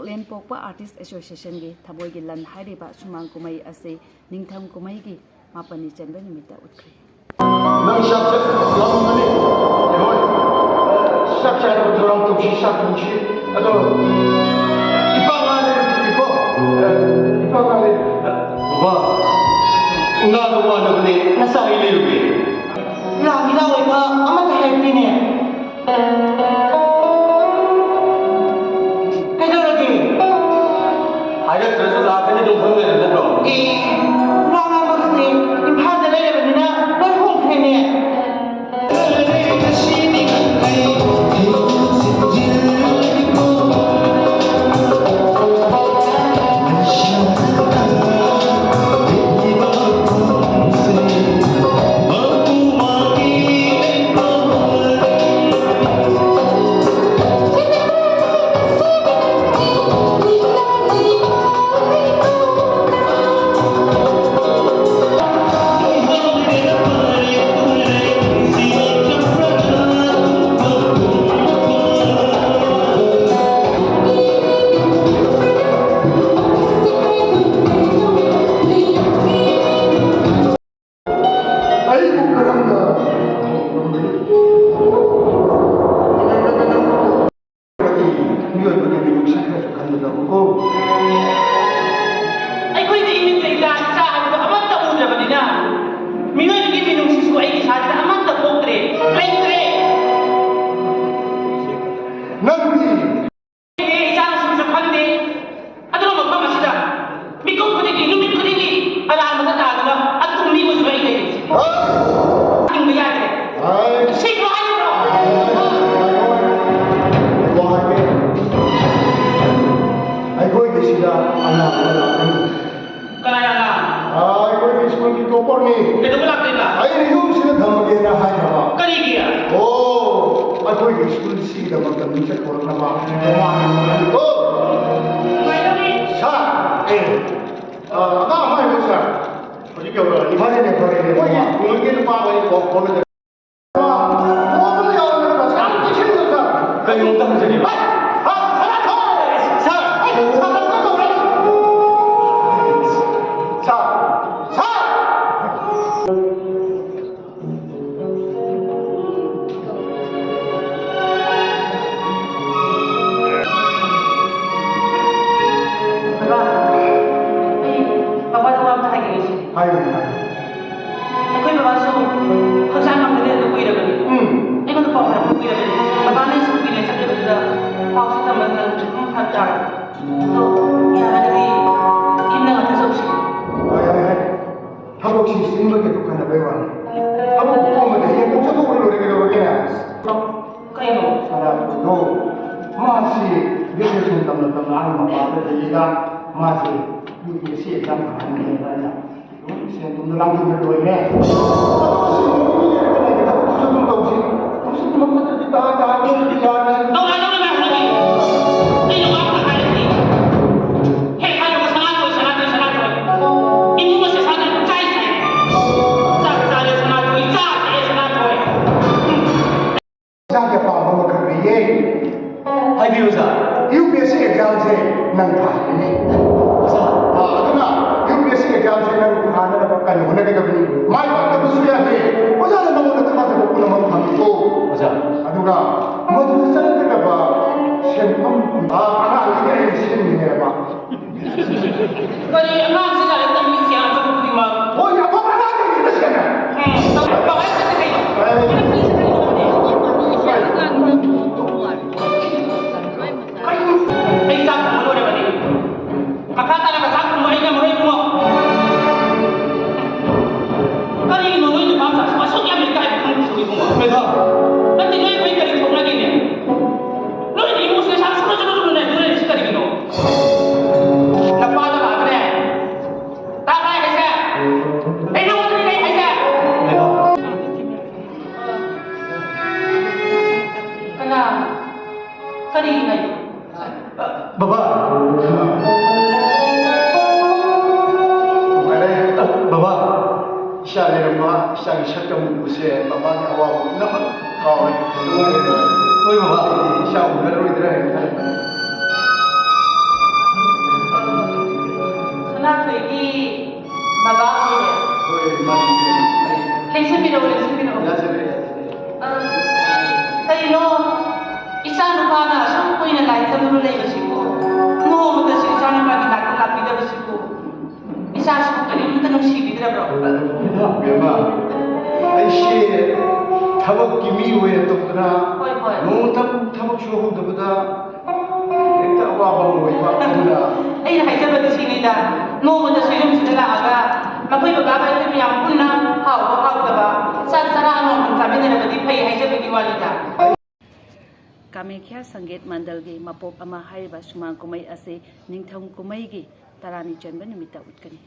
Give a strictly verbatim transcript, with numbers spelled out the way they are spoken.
ꯄꯣꯛꯂꯦꯟ ꯄꯣꯛꯄ ꯑꯥꯔꯇꯤꯁ ꯑꯦꯁꯣꯁꯤꯌꯦꯁꯟꯒꯤ ꯊꯃꯣꯏꯒꯤ ꯂꯟ ꯍꯥꯏꯔꯤꯕ ꯁꯨꯃꯥꯡ ꯀꯨꯝꯍꯩ ꯑꯁꯤ ꯅꯤꯡꯊꯝ ꯀꯨꯝꯍꯩꯒꯤ ꯃꯥꯄꯟꯅꯤ ꯆꯟꯕ ꯅꯨꯃꯤꯠꯇ ꯎꯠꯈ꯭ꯔꯤ꯫ ꯅꯪ ꯁꯛꯁꯦ ꯌꯥꯝꯃꯅꯤ꯫ ꯍꯣꯏ꯫ ꯁꯛꯁꯦ ꯍꯥꯏꯕ ꯊꯧꯔꯥꯡ ꯇꯧꯁꯤ, ꯁꯛ ꯇꯧꯁꯤ꯫ ꯑꯗꯣ ꯏꯄꯥ ꯉꯥꯏꯔꯦ, ꯏꯄꯥ꯫ ꯏꯄꯥ ꯉꯥꯏꯔꯦ꯫ ꯕꯕꯥ, ꯉꯥꯗꯣ ꯋꯥꯅꯕꯅꯦ, ꯅꯆꯥꯒꯤ ꯂꯩꯔꯨꯒꯦ꯫ ꯂꯥꯛꯅꯤ ꯂꯥꯛꯑꯣꯏ ꯃꯥ ꯑꯃꯠꯇ ꯍꯥꯏꯔꯛꯇꯦꯅꯦ꯫ ꯀꯩꯗꯧꯔꯒꯦ? ꯍꯥꯏꯔꯛꯇ꯭ꯔꯁꯨ ꯂꯥꯛꯀꯅꯤ ꯑꯗꯨꯝ ꯈꯪ ꯂꯩꯔꯕ ꯅꯠꯇ꯭ꯔꯣ? ꯑꯦ, ꯋꯥ ꯉꯥꯡꯕꯒꯁꯦ ꯏꯝꯐꯥꯜꯗ ꯂꯩꯔꯕꯅꯤꯅ ꯂꯣꯏ ꯍꯣꯡꯈ꯭ꯔꯦꯅꯦ꯫ ꯑꯩꯕꯨ ꯀꯔꯝꯅ ꯃꯤꯑꯣꯏꯕꯒꯤ ꯃꯤꯅꯨꯡꯁꯤ ꯈꯔꯁꯨ ꯈꯟꯒꯗꯕꯀꯣ꯫ ꯑꯩꯈꯣꯏꯗꯤ ꯏꯃꯤꯠꯁꯦ ꯏꯆꯥ ꯏꯆꯥ ꯍꯥꯏꯕꯗꯣ ꯑꯃꯠꯇ ꯎꯗ꯭ꯔꯕꯅꯤꯅ, ꯃꯤꯑꯣꯏꯕꯒꯤ ꯃꯤꯅꯨꯡꯁꯤꯁꯨ ꯑꯩꯒꯤ ꯏꯁꯥꯁꯤꯗ ꯑꯃꯠꯇ ꯄꯣꯛꯇ꯭ꯔꯦ, ꯂꯩꯇ꯭ꯔꯦ꯫ ꯅꯪꯗꯤ ꯑꯩꯗꯤ ꯏꯆꯥꯁꯤꯡꯁꯨ ꯈꯪꯗꯦ꯫ ꯑꯗꯨꯅ ꯃꯐꯝ ꯑꯁꯤꯗ ꯃꯤꯀꯨꯞ ꯈꯨꯗꯤꯡꯒꯤ, ꯅꯨꯃꯤꯠ ꯈꯨꯗꯤꯡꯒꯤ ꯑꯔꯥꯟ ꯑꯃꯗ ꯇꯥꯗꯨꯅ ꯑꯗꯨꯝ ꯃꯤ ꯎꯗꯨꯅ ꯑꯩ ꯂꯩꯔꯤꯁꯦ꯫ ꯍꯤꯡꯕ ꯌꯥꯗ꯭ꯔꯦ꯫ ꯁꯤꯈ꯭ꯔꯣ ꯍꯥꯏꯕ꯭ꯔꯣ? ꯑꯩꯈꯣꯏꯒꯤꯁꯤꯗ ꯑꯅꯥꯕ ꯂꯥꯛꯀꯅꯤ꯫ ꯀꯅꯥ ꯌꯥꯝꯅ? ꯑꯩꯈꯣꯏꯒꯤ ꯁ꯭ꯀꯨꯜꯒꯤ ꯇꯣꯞꯄꯔꯅꯤ꯫ ꯀꯩꯗꯧꯕ ꯂꯥꯛꯇꯣꯏꯅ? ꯑꯩꯅ ꯌꯨꯝꯁꯤꯗ ꯊꯝꯃꯒꯦꯅ ꯍꯥꯏꯈ꯭ꯔꯕ꯫ ꯀꯔꯤꯒꯤ? ꯑꯣ, ꯑꯩꯈꯣꯏꯒꯤ ꯁ꯭ꯀꯨꯜꯁꯤꯒꯤꯗꯃꯛꯇ ꯃꯤꯡꯆꯠ ꯄꯨꯔꯛꯅꯕ ꯃꯃꯥꯅ ꯍꯥꯏꯕꯀꯣ꯫ ꯀꯃꯥꯏꯅ ꯇꯧꯅꯤ? ꯁꯥꯔ, ꯑꯦ, ꯑ, ꯑꯉꯥꯡ ꯑꯃ ꯍꯥꯏꯕꯤꯌꯨ, ꯁꯥꯔ꯫ ꯍꯧꯖꯤꯛ ꯌꯧꯔꯛꯑꯅꯤ꯫ ꯐꯔꯦꯅꯦ, ꯐꯔꯦꯅꯦ, ꯃꯣꯏꯒꯤ ꯃꯃꯥ꯫ ꯁ꯭ꯀꯨꯜꯒꯤ ꯅꯨꯄꯥ ꯍꯣꯏ ꯄꯥꯎ ꯐꯥꯎꯅꯗ꯭ꯔꯦ꯫ ꯀꯩꯅꯣꯝꯇ ꯍꯪꯖꯒꯦꯕ꯫ ꯁꯥꯔ, ꯁꯤꯟꯕꯒꯤ ꯑꯗꯨ ꯈꯟꯅꯕꯩ ꯋꯥꯅꯤ꯫ ꯊꯕꯛ ꯀꯣꯝꯕꯗ ꯍꯌꯦꯡ ꯀꯣꯛ ꯆꯠꯊꯣꯛꯎꯔ ꯂꯣꯏꯔꯦ, ꯀꯩꯗꯧꯔꯒꯦ? ꯀꯩꯅꯣ? ꯁꯅꯥꯇꯣꯟꯗꯣ, ꯃꯥꯁꯤ graduation ꯇꯝꯅ ꯇꯝꯅ ꯑꯥ ꯃꯄꯥꯟꯗ ꯂꯩꯔꯤꯗ, ꯃꯥꯁꯤ UPSC exam ꯊꯥꯍꯟꯒꯦꯅ ꯑꯩꯅ ꯑꯗꯨꯝ ꯁꯦꯟ ꯊꯨꯝꯗꯣ ꯂꯥꯡꯁꯤꯟꯕ ꯂꯣꯏꯔꯦ꯫ ꯑꯗꯨ ꯁꯤꯟꯕꯒꯤ ꯃꯤ ꯂꯩꯔꯒ ꯂꯩꯒꯗꯕꯗꯨꯁꯨ ꯑꯗꯨꯝ ꯇꯧꯁꯤ꯫ ꯍꯧꯖꯤꯛ ꯃꯇꯝꯗꯗꯤ ꯇꯥ ꯇꯥ ꯇꯧꯗ꯭ꯔꯗꯤ ꯌꯥꯔꯦ꯫ ꯇꯧꯔꯛꯑꯅꯨ ꯅꯪ ꯍꯧꯖꯤꯛ꯫ ꯑꯩꯅ ꯋꯥ ꯑꯃꯇ ꯍꯥꯏꯔꯛꯀꯦ꯫ ꯍꯦꯛ ꯍꯥꯏꯔꯒ ꯁꯅꯥꯇꯣꯟ, ꯁꯅꯥꯇꯣꯟ, ꯁꯅꯥꯇꯣꯟ꯫ ꯏꯃꯨꯡ ꯑꯁꯦ ꯁꯅꯥꯇꯣꯟ ꯄꯨꯡꯆꯥꯏ ꯆꯥꯏ꯫ ꯆꯥꯛ ꯆꯥꯔꯦ ꯁꯅꯥꯇꯣꯟ, ꯆꯥ ꯊꯛꯑꯦ ꯁꯅꯥꯇꯣꯟ꯫ ꯏꯁꯥꯒꯤ ꯑꯄꯥꯝꯕ ꯑꯃꯈꯛ ꯂꯩꯌꯦ꯫ ꯍꯥꯏꯕꯤꯌꯨ, ꯑꯣꯖꯥ꯫ UPSC examꯁꯦ ꯅꯪ ꯊꯥꯍꯟꯒꯅꯤ꯫ ꯑꯣꯖꯥ꯫ ꯑꯥ, ꯑꯗꯨꯅ UPSC examꯁꯦ ꯅꯪ ꯊꯥꯅꯅꯕ ꯀꯟꯅ ꯍꯣꯠꯅꯒꯗꯕꯅꯤ꯫ ꯃꯥꯏ ꯄꯥꯛꯇꯕꯁꯨ ꯌꯥꯗꯦ꯫ ꯑꯣꯖꯥꯅ ꯅꯉꯣꯟꯗ ꯊꯥꯖꯕ ꯄꯨꯝꯅꯃꯛ ꯊꯝꯃꯤꯀꯣ꯫ ꯑꯣꯖꯥ꯫ ꯑꯗꯨꯒ ꯃꯗꯨꯗ ꯆꯪꯒꯗꯕ ꯁꯦꯟꯐꯝ, ꯑꯥ, ꯑꯉꯥꯡꯒꯤꯗꯤ ꯑꯩꯅ ꯁꯤꯟꯒꯅꯦꯕ꯫ ꯀꯔꯤ ꯑꯉꯥꯡꯁꯤ ꯂꯥꯏꯔꯤꯛ ꯇꯝꯃꯤꯁꯦ ꯑꯆꯧꯕ ꯈꯨꯗꯤꯡꯃꯛ? ꯍꯣꯏ, ꯑꯐꯕ ꯑꯉꯥꯡ ꯇꯝꯃꯤꯕ ꯁꯦꯟꯅ꯫ ꯎꯝ, ꯇꯧ-, ꯇꯧꯔꯛꯏꯁꯦ ꯀꯩꯅꯣ? ꯑꯩ ꯀꯩꯅꯣ? ꯑꯩ ꯆꯥꯛ ꯊꯣꯡꯕ ꯂꯣꯏꯔꯕꯅꯤ꯫ ꯃꯈꯥ ꯇꯥꯔꯒ ꯆꯥꯛ ꯊꯣꯡꯕ ꯑꯩ ꯉꯝꯃꯔꯣꯏ ꯏꯕꯨꯡꯉꯣ꯫ ꯀꯔꯤꯒꯤꯅꯣ ꯅꯣꯏ ꯅꯨꯄꯥ ꯃꯆꯥꯁꯨ ꯑꯁꯨꯛ ꯌꯥꯝ ꯏꯀꯥꯏꯕ ꯈꯪꯗ꯭ꯔꯤꯁꯤꯕꯣ ꯏꯕꯨꯡꯉꯣ? ꯀꯩꯅꯣ? ꯅꯠꯇꯦ, ꯅꯣꯏ ꯑꯩꯈꯣꯏ ꯀꯔꯤ ꯊꯣꯛꯅꯒꯦꯅꯦ? ꯅꯣꯏꯗꯤ ꯏꯃꯨꯡꯁꯤꯗ ꯁꯥ ꯁꯨꯔ ꯁꯨꯔ ꯁꯨꯔ ꯂꯩꯗꯣꯏ ꯂꯩꯔꯤꯁꯤ ꯀꯔꯤꯒꯤꯅꯣ? ꯅꯄꯥꯗꯣ ꯂꯥꯛꯑꯒꯅꯦ, ꯇꯥꯕ꯭ꯔꯥ ꯑꯩ ꯍꯥꯏꯁꯦ? ꯑꯩ ꯅꯉꯣꯟꯗꯅꯦ ꯑꯩ ꯍꯥꯏꯁꯦ꯫ ꯀꯅꯥ? ꯀꯔꯤ ꯍꯥꯏ? ꯕꯕꯥ! ꯅꯨꯡꯉꯥꯏꯔꯦ꯫ ꯕꯕꯥ! ꯏꯆꯥ ꯂꯩꯔꯝꯕ, ꯏꯆꯥꯒꯤ ꯁꯛꯇꯝ ꯎꯕꯁꯦ ꯕꯕꯥꯒꯤ ꯑꯋꯥꯕ ꯄꯨꯝꯅꯃꯛ ꯀꯥꯎꯔꯦ꯫ ꯍꯣꯏ, ꯕꯕꯥ꯫ ꯏꯆꯥ ꯎꯅꯔꯔꯣꯏꯗ꯭ꯔꯥ ꯍꯥꯏꯅ ꯈꯜꯂꯝꯕꯅꯤ꯫ ꯁꯅꯥꯊꯣꯏꯒꯤ ꯕꯕꯥ ꯑꯣꯏꯔꯦ꯫ ꯍꯣꯏ, ꯃꯥꯅꯤ꯫ ꯂꯦꯡꯁꯤꯟꯕꯤꯔꯛꯑꯣ, ꯂꯦꯡꯁꯤꯟꯕꯤꯔꯛꯑꯣ꯫ ꯌꯥꯖꯔꯦ, ꯌꯥꯖꯔꯦ꯫ ꯑ, ꯀꯔꯤꯅꯣ? ꯏꯆꯥ ꯅꯨꯄꯥꯅ ꯑꯁꯨꯛ ꯀꯨꯏꯅ ꯂꯥꯏꯔꯤꯛ ꯇꯝꯗꯨꯅ ꯂꯩꯕꯁꯤꯕꯨ ꯅꯣꯡꯃꯇꯁꯨ ꯏꯆꯥ ꯅꯨꯄꯥꯒꯤ ꯅꯥꯛꯇ ꯂꯥꯛꯄꯤꯗꯕꯁꯤꯕꯨ ꯏꯆꯥꯁꯤꯕꯨ ꯀꯔꯤꯝꯇ ꯅꯨꯡꯁꯤꯕꯤꯗ꯭ꯔꯕ꯭ꯔꯣ? ꯏꯕꯦꯝꯃ, ꯑꯩꯁꯦ ꯊꯕꯛꯀꯤ ꯃꯤ ꯑꯣꯏꯅ ꯇꯧꯗꯅ ꯍꯣꯏ, ꯍꯣꯏ꯫ ꯅꯣꯡꯃꯇ ꯊꯕꯛ ꯁꯨꯍꯧꯗꯕꯗ ꯍꯦꯛꯇ ꯑꯋꯥꯕ ꯑꯃ ꯑꯣꯏꯕ ꯑꯗꯨꯅ ꯑꯩꯅ ꯍꯥꯏꯖꯕꯗꯤ ꯁꯤꯅꯤꯗ, ꯅꯣꯡꯃꯇꯁꯨ ꯌꯨꯝꯁꯤꯗ ꯂꯥꯛꯑꯒ ꯃꯈꯣꯏ ꯕꯕꯥꯒ ꯑꯩꯈꯣꯏ ꯃꯌꯥꯝ ꯄꯨꯟꯅ ꯀꯥꯃꯦꯈ꯭ꯌꯥ ꯁꯪꯒꯤꯠ ꯃꯟꯗꯜꯒꯤ ꯃꯄꯣꯛ ꯑꯃ ꯍꯥꯏꯔꯤꯕ ꯁꯨꯃꯥꯡ ꯀꯨꯝꯍꯩ ꯑꯁꯤ ꯅꯤꯡꯊꯧ ꯀꯨꯝꯍꯩꯒꯤ ꯇꯔꯥꯅꯤ ꯆꯟꯕ ꯅꯨꯃꯤꯠꯇ ꯎꯠꯀꯅꯤ꯫